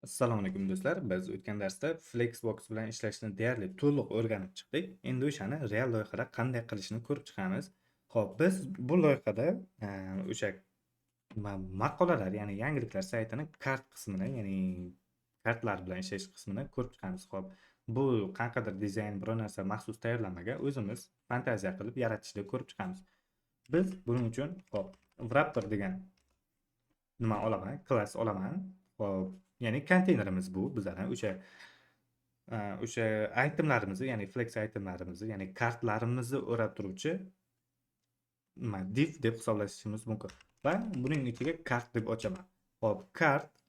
Assalomu alaykum, do'stlar. Biz o'tgan darsda Flexbox bilan ishlashni deyarli to'liq o'rganib chiqdik. Endi o'shani real loyihada qanday qilishni ko'rib chiqamiz. Xo'p, biz bu loyihada o'sha maqolalar, ya'ni yangiliklar saytini card qismini, ya'ni kartlar bilan ishlash qismini ko'rib chiqamiz. Xo'p, bu qanaqadir dizayn, biror narsa maxsus tayyorlanmagan, o'zimiz fantaziya qilib yaratishni ko'rib chiqamiz. Biz buning uchun, xo'p, wrapper degan nima olaman, klass olaman. Xo'p, ya'ni konteynerimiz bu bizlarni o'sha itemlarimizni, ya'ni flex itemlarimizni, ya'ni kartlarimizni o'rab turuvchi nima, div deb hisoblashimiz mumkin. Va buning ichiga card deb ochaman. Xo'p,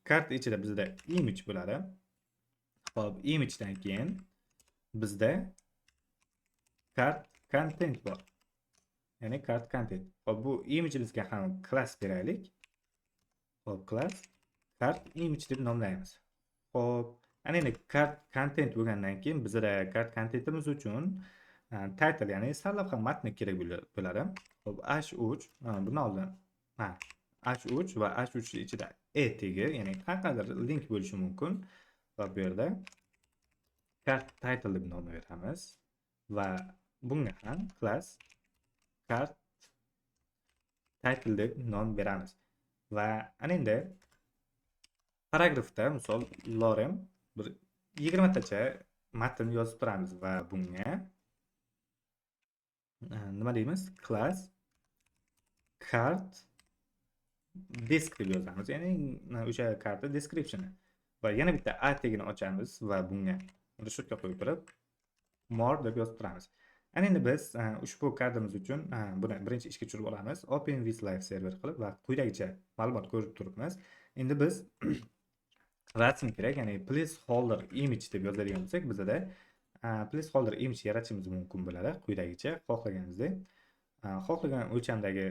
card ichida bizda image bo'ladi. Xo'p, imagedan keyin bizda card content bor. Ya'ni card content. Xo'p, bu image'imizga ham klass beraylik. Xo'p, klass card image deb nomlaymiz. Xo'p, ana endi card content bo'lgandan keyin bizda card contentimiz uchun title, ya'ni sarlavha matni kerak bo'ladi. Xo'p, h3, bundan oldin, ha, h3 va h3 ichida e tegi, ya'ni qanaqadir link bo'lishi mumkin va bu yerda card title deb nom beramiz va bunga ham class card title deb nom beramiz. Va ana endi paragrafda, misol, lorem bir 20 tacha matn yozib turamiz va bunga nima deymiz? Class card desc deb yozamiz. Ya'ni o'sha karta descriptioni. Va yana bitta a tegini ochamiz va bunga решетка qo'yib turib, more deb yozib turamiz. Ana endi biz ushbu kardimiz uchun buni birinchi ishga tushirib olamiz. Open with Live Server qilib va quyidagicha ma'lumot ko'rib turibmiz. Endi biz rasm kerak, ya'ni placeholder image deb yozadigan bo'lsak, bizada placeholder image yaratishimiz mumkin bo'ladi. Quyidagicha xohlaganimizdek, xohlagan o'lchamdagi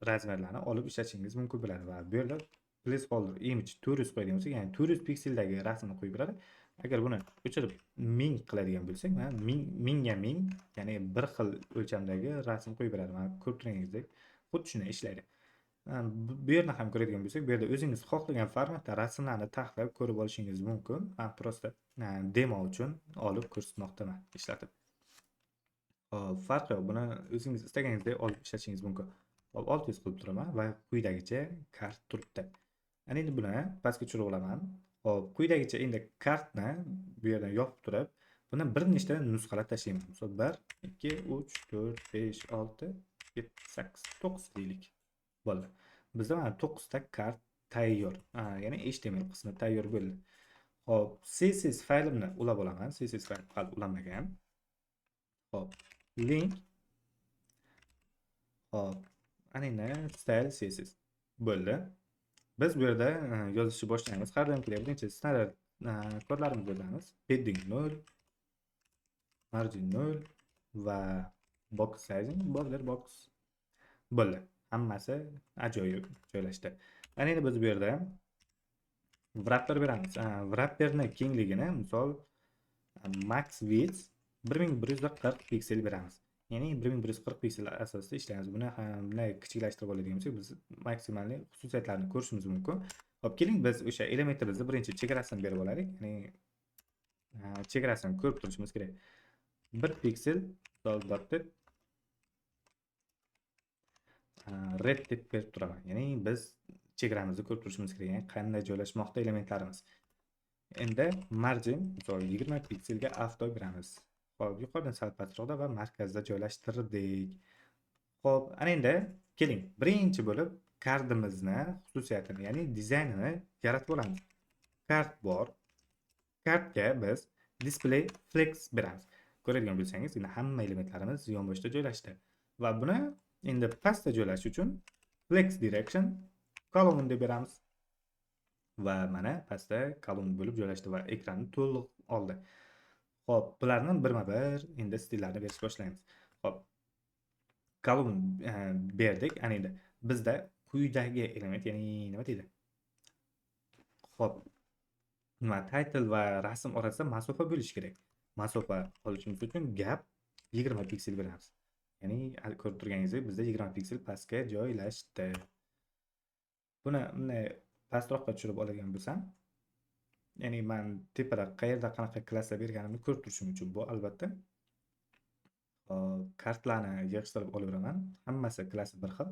размер larni olib ishlatishingiz mumkin bo'ladi va bu yerda placeholder image 400 qo'yadigan bo'lsak, ya'ni 400 pikseldagi rasmni qo'yib beradi. Agar buni o'chirib 1000 qiladigan bo'lsak, mana 1000, 1000 ga 1000, ya'ni bir xil o'lchamdagi rasm qo'yib beradi. Mana, ko'rib turganingizdek, xuddi shunday ishlaydi. Bu yerni ham ko'radigan bo'lsak, bu yerda o'zingiz xohlagan formatda rasmlarni taxlab ko'rib olishingiz mumkin. Men просто demo uchun olib ko'rsatmoqdaman ishlatib. Xo'p, farqi yo'q. Buni o'zingiz istaganingizdek olib ishlatishingiz mumkin. Xo'p, 600 qilib turaman va quyidagicha kart turibdi. Ana endi buni pastga tushirib olaman. Xo'p, quyidagicha endi kartni bu yerdan yopib turib, buni bir nechta nusxalab tashlayman. Misol, 1, 2, 3, 4, 5, 6, 7, 8, 9 deylik. Bo'ldi. Bizda mana 9 ta kart tayyor. Ya'ni HTML qismi tayyor bo'ldi. Xo'p, CSS faylimni ulab olaman. CSS fayl hali ulanmagan. Xo'p, link. Xo'p, ana endi style CSS. Bo'ldi. Biz bu yerda yozishni boshlaymiz. Har doimgidek birinchi standart kodlarimizni yozamiz. Padding 0, margin 0 va box sizing border box. Bo'ldi. Hammasi ajoyib joylashdi. Ana endi biz bu yerda wrapper beramiz. Wrapperni kengligini, misol, max width 1140 piksel beramiz. Ya'ni 1140 piksel asosida ishlaymiz. Buni ham bunday kichiklashtirib oladigan bo'lsak, biz maksimalniy xususiyatlarini ko'rishimiz mumkin. Xo'p, keling, biz o'sha elementimizni birinchi chegarasini berib olaylik. Ya'ni chegarasini ko'rib turishimiz kerak. 1 piksel dot deb red deb berib turaman. Ya'ni biz chegaramizni ko'rib turishimiz kerak, ya'ni qanday joylashmoqda elementlarimiz. Endi margin, misol, 20 pikselga auto beramiz. Xo'p, yuqoridan sal pastroqda va markazda joylashtirdik. Xo'p, ana endi keling, birinchi bo'lib kardimizni xususiyatini, ya'ni dizaynini yaratib olamiz. Kart bor. Kartga biz display flex beramiz. Ko'radigan bo'lsangiz, endi hamma elementlarimiz yonboshda joylashdi. Va buni endi pastda joylashish uchun flex direction column deb beramiz. Va mana pastda column bo'lib joylashdi va ekranni to'liq oldi. Xo'p, bularni birma-bir endi stillarni berishga boshlaymiz. Xo'p. Column berdik. Ana endi bizda quyidagi element, ya'ni nima deydi? Xo'p. Nima, title va rasm orasida masofa bo'lishi kerak. Masofa olishimiz uchun gap 20 piksel beramiz. Ya'ni ko'rib turganingizdek, bizda 20 piksel pastga joylashdi. Buni bunday pastroqqa tushirib oladigan bo'lsam, Ya'ni men tepada qayerda qanaqa klasslar berganimni ko'rib turishim uchun bu albatta. Hop, kartlarni yig'ishtirib olaveraman. Hammasi klassi bir xil.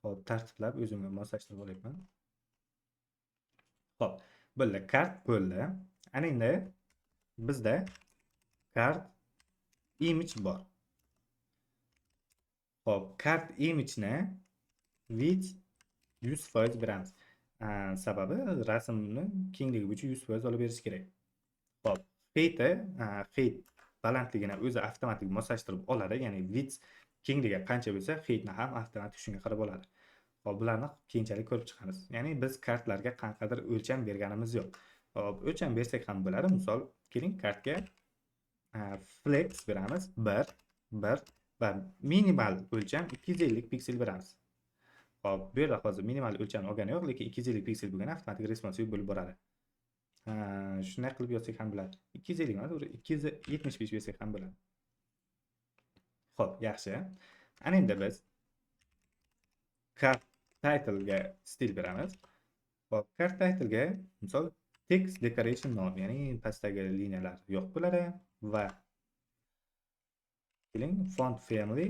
Hop, tartiblab o'zimga moslashtirib olyapman. Hop, bo'ldi, kart bo'ldi. Ana endi bizda kart image bor. Hop, kart image'ni width 100% beramiz. Sababi rasmni kengligi bo'yicha 100% olib berish kerak. Hop, height balandligini o'zi avtomatik moslashtirib oladi, ya'ni width kengligi qancha bo'lsa, heightni ham avtomatik shunga qarab oladi. Hop, bularni keyinchalik ko'rib chiqamiz. Ya'ni biz kartlarga qanaqadir o'lcham berganimiz yo'q. Hop, o'lcham bersak ham bo'ladi. Misol, keling kartga flex beramiz 1, 1 va minimal o'lcham 250 piksel beramiz. Hop, bu yerda hozir minimal o'lcham olgani yo'q, lekin 250 piksel bo'lganda avtomatik responsive bo'lib boradi. Shunday qilib yozsak ham bo'ladi. 250 emas, o'zi 275 bersak ham bo'ladi. Xo'p, yaxshi. Ana endi biz card title'ga stil beramiz. Xo'p, card title'ga misol text decoration none, ya'ni pastdagi liniyalar yo'q bo'ladi va keling font family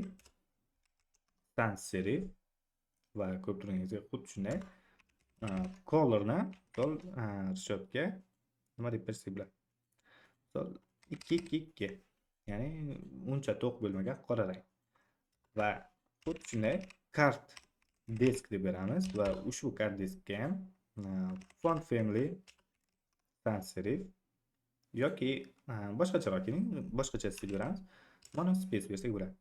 sans serif va ko'rib turganingizdek xuddi shunday colorni misol rishotga nima deb bersak bo'ladi? Misol 2 2 2, ya'ni uncha to'q bo'lmagan qora rang. Va xuddi shunday card desk deb beramiz va ushbu card deskga ham font family sans serif yoki boshqacharoq keling, boshqacha stil beramiz. Monospace bersak bo'ladi.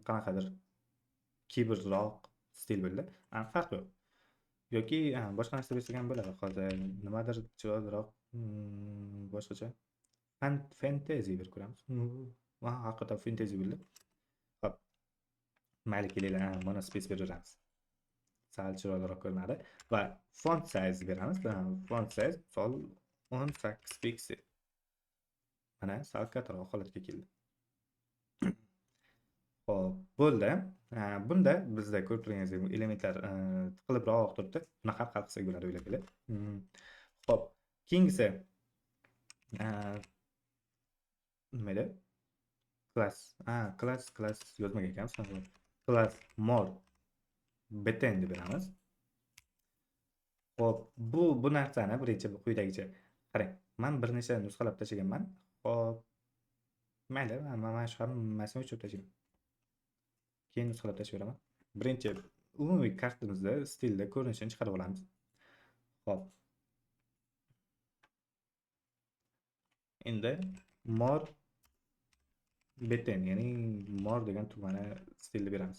Qanaqadir kibrroq stil bo'ldi. Farq yo'q. Yoki boshqa narsa bersak ham bo'ladi. Hozir nimadir chiroyliroq, boshqacha fantasy berib ko'ramiz. Haqiqatan fantasy bo'ldi. Xo'p. Mayli, kelinglar, monospace beraveramiz. Sal chiroyliroq ko'rinadi va font size beramiz. Font size misol 18 piksel. Mana sal kattaroq holatga keldi. Xo'p, bo'ldi. Bunda bizda ko'rib turganingizdek elementlar tiqilibroq turibdi. Buni har xil qilsak bo'ladi o'ylab kelib. Xo'p, keyingisi nima edi? Class. Class yozmagan ekanmiz. Class more btn deb beramiz. Xo'p, bu narsani birinchi quyidagicha qarang. Men bir necha nusxalab tashlaganman. Xo'p, mayli, mana shu hammasini o'chirib tashlayman. Keyin nusxalab tashlayveraman. Birinchi umumiy kartamizda stilda ko'rinishini chiqarib olamiz. Xo'p. Endi more btn, ya'ni more degan tugmani stilni beramiz.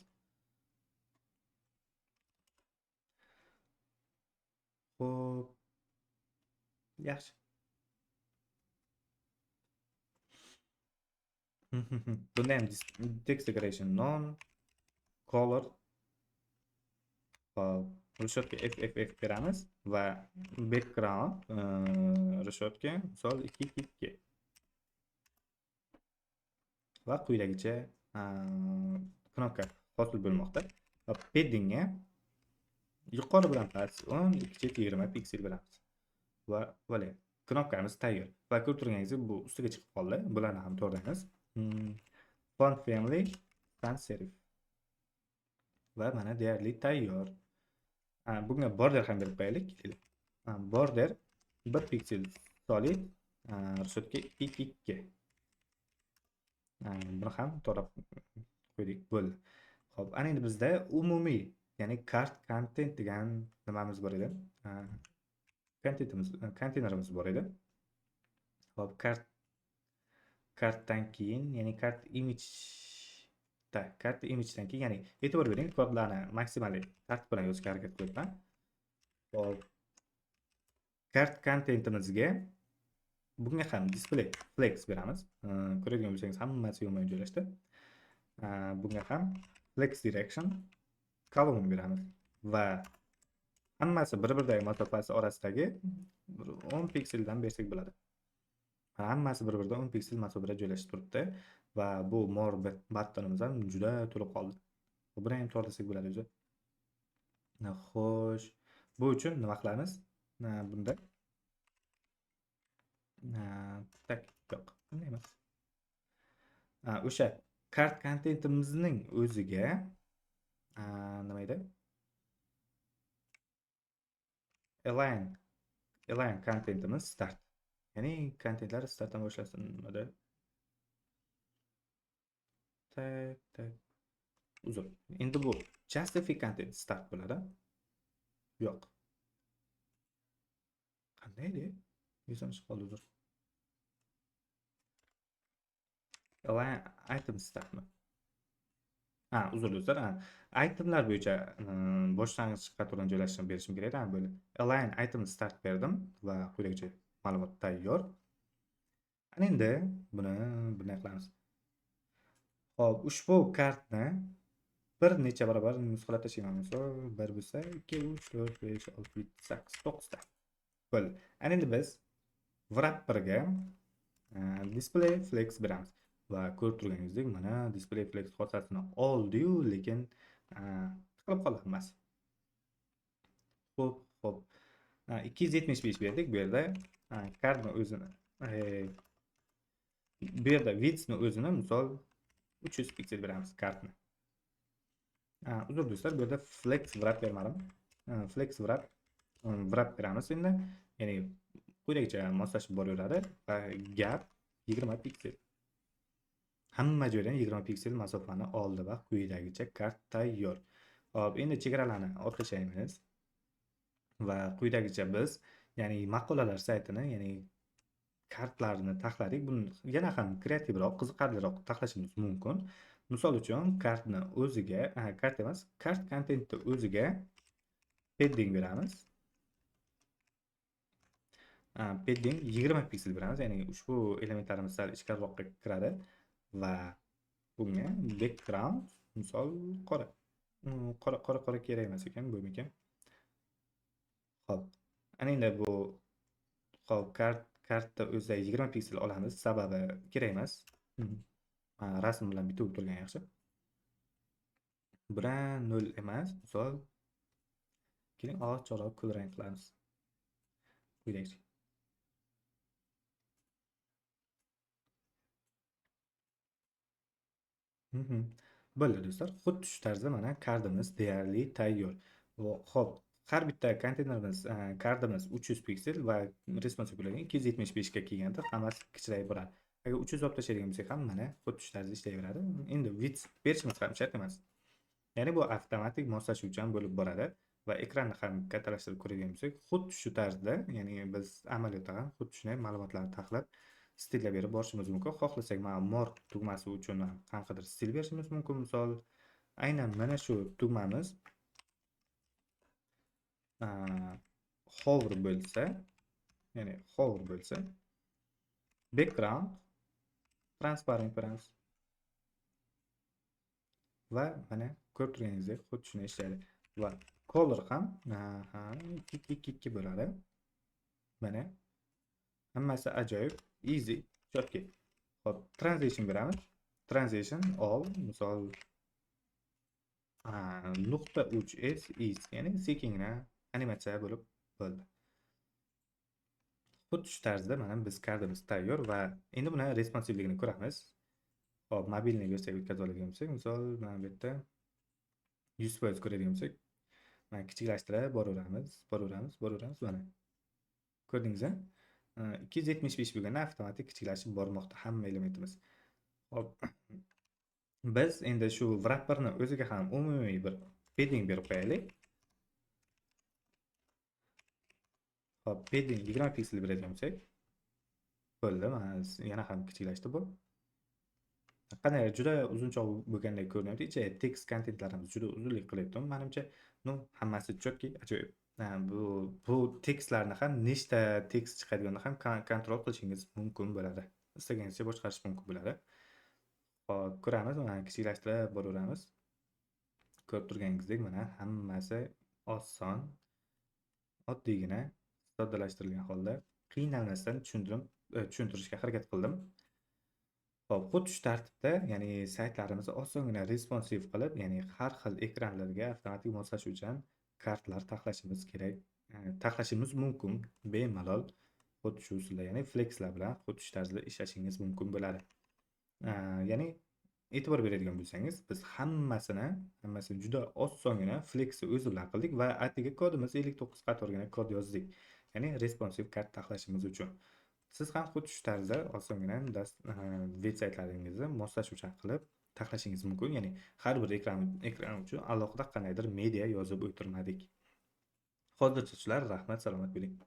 Xo'p. Yaxshi. Bunda ham text decoration none, color, hop, rishotga FFF beramiz va background rishotga misol 2 2 2 va quyidagicha knopka hosil bo'lmoqda. Va paddingga yuqori bilan past 10, ikki chet 20 piksel beramiz. Va voilà, knopkamiz tayyor. Va ko'rib turganingizdek bu ustiga chiqib qoldi. Bularni ham to'g'rilaymiz. Font family sans serif. Va mana deyarli tayyor. Bunga border ham berib qo'yaylik. Border 1 piksel solid, rishotga 2 2. Buni ham to'g'rab qo'ydik, bo'ldi. Xo'p, ana endi bizda umumiy, ya'ni card content degan nimamiz bor edi. Kontentimiz, konteynerimiz bor edi. Xo'p, kartdan keyin, ya'ni card image da, card image'dan keyin, ya'ni e'tibor bering, kodlarni maksimal tartib bilan yozishga harakat qilyapman. Xo'p, card contentimizga bunga ham display flex beramiz. Ko'radigan bo'lsangiz hammasi yonma-yon joylashdi. Bunga ham flex direction column beramiz va hammasi bir-biridagi masofasi orasidagi bir 10 pikseldan bersak bo'ladi. Hammasi bir-biridan 10 piksel masofada joylashib turibdi va bu more buttonimiz ham juda to'lib qoldi. Buni ham to'g'rilasak bo'ladi o'zi. Xo'sh, bu uchun nima qilamiz? Bunda Tak, yo'q, bunday emas. O'sha kart kontentimizning o'ziga nima edi? Align kontentimiz start. Ya'ni kontentlar startdan boshlasin nimada? Tak, tak. Uzr. Endi bu justify content start bo'ladi. Yo'q. Qanday edi? Esimdan chiqib qoldi, uzr. Align item startmi? Ha, uzr do'stlar. Ha, itemlar bo'yicha boshlang'ich qatordan joylashtirib berishim kerak edi. Ha, böyle align item start berdim va quyidagicha ma'lumot tayyor. Ana endi buni bunday qilamiz. Xo'p, ushbu kartni bir necha barobar nusxalab tashlayman. Misol 1 bo'lsa, 2, 3, 4, 5, 6, 7, 8, 9 ta. Bo'ldi. Ana endi biz wrapperga display flex beramiz. Va ko'rib turganingizdek, mana display flex xossasini oldi-yu, lekin tiqilib qoldi hammasi. Xo'p, xo'p. 275 berdik bu yerda. Kartni o'zini, bu yerda widthni o'zini misol 300 piksel beramiz kartni. Uzr do'stlar, bu yerda flex wrap bermadim. Flex wrap beramiz endi. Ya'ni quyidagicha moslashib boraveradi va gap 20 piksel. Hamma joydan 20 piksel masofani oldi va quyidagicha kart tayyor. Xo'p, endi chegaralarni olib tashlaymiz va quyidagicha biz, ya'ni maqolalar saytini, ya'ni kartlarni taxladik. Buni yana ham kreativroq, qiziqarliroq taxlashimiz mumkin. Misol uchun kartni o'ziga, ha, kart emas, kart kontentni o'ziga padding beramiz. Ha, padding 20 piksel beramiz, ya'ni ushbu elementlarimiz sal ichkariroqqa kiradi va bunga background misol qora. Qora, qora, qora kerak emas ekan, bo'lmagan. Xo'p, ana endi bu xo'p, kartda o'zida 20 piksel olamiz, sababi kerak emas. Rasm bilan bitib turgan yaxshi. Bilan 0 emas, misol keling ochiqroq kulrang qilamiz. Quyidagicha. Bo'ldi do'stlar, xuddi shu tarzda mana kartimiz deyarli tayyor. Xo'p, har bitta konteynerimiz, kartimiz 300 piksel va responsive bo'lgan 275 ga kelganda hammasi kichrayib boradi. Agar 300 olib tashlaydigan bo'lsak ham mana xuddi shu tarzda ishlayveradi. Endi width berishimiz ham shart emas. Ya'ni bu avtomatik moslashuvchan bo'lib boradi va ekranni ham kattalashtirib ko'radigan bo'lsak, xuddi shu tarzda, ya'ni biz amaliyotda ham xuddi shunday ma'lumotlarni taxlab stillar berib borishimiz mumkin. Xohlasak, mana more tugmasi uchun ham qanaqadir stil berishimiz mumkin. Misol, aynan mana shu tugmamiz, hover bo'lsa, ya'ni hover bo'lsa, background transparent beramiz. Va mana ko'rib turganingizdek xuddi shunday ishlaydi. Va color ham, aha, 2, 2, 2, 2 bo'ladi. Mana hammasi ajoyib, easy, chotki. Xo'p, transition beramiz. Transition all, misol, nuqta uch s is, ya'ni sekingina animatsiya bo'lib bo'ldi. Xuddi shu tarzda mana biz kartamiz tayyor va endi buni responsivligini ko'ramiz. Xo'p, mobilni versiyaga o'tkazib oladigan bo'lsak, misol mana bu yerda 100% ko'radigan bo'lsak, mana kichiklashtirib boraveramiz, boraveramiz, boraveramiz mana. Ko'rdingiz-a? 275 bo'lganda avtomatik kichiklashib bormoqda hamma elementimiz. Xo'p, biz endi shu wrapperni o'ziga ham umumiy bir padding berib qo'yaylik. Xo'p, padding 20 piksel beradigan bo'lsak, bo'ldi, mana yana ham kichiklashdi bu. Qanday juda uzunchoq bo'lgandek ko'rinyapti. Ichida tekst kontentlarimiz juda uzunlik qilyapti. Menimcha, hammasi chotki, ajoyib. Ha, bu tekstlarni ham nechta tekst chiqadiganini ham kontrol qilishingiz mumkin bo'ladi. Istaganingizcha boshqarish mumkin bo'ladi. Xo'p, ko'ramiz, mana kichiklashtirib boraveramiz. Ko'rib turganingizdek, mana hammasi oson, oddiygina, soddalashtirilgan holda qiynalmasdan tushuntirishga harakat qildim. Xo'p, xuddi shu tartibda, ya'ni saytlarimizni osongina responsive qilib, ya'ni har xil ekranlarga avtomatik moslashuvchan kartlar taxlashimiz kerak, taxlashimiz mumkin bemalol. Xuddi shu usulda, ya'ni flexlar bilan xuddi shu tarzda ishlashingiz mumkin bo'ladi. Ya'ni e'tibor beradigan bo'lsangiz, biz hammasini juda osongina flexni o'zi bilan qildik va atigi kodimiz 59 qatorgina kod yozdik. Ya'ni responsive card taxlashimiz uchun. Siz ham xuddi shu tarzda osongina veb saytlaringizni moslashuvchan qilib taxlashingiz mumkin. Ya'ni har bir ekran uchun alohida qandaydir media yozib o'tirmadik. Hozircha shular. Rahmat, salomat bo'ling.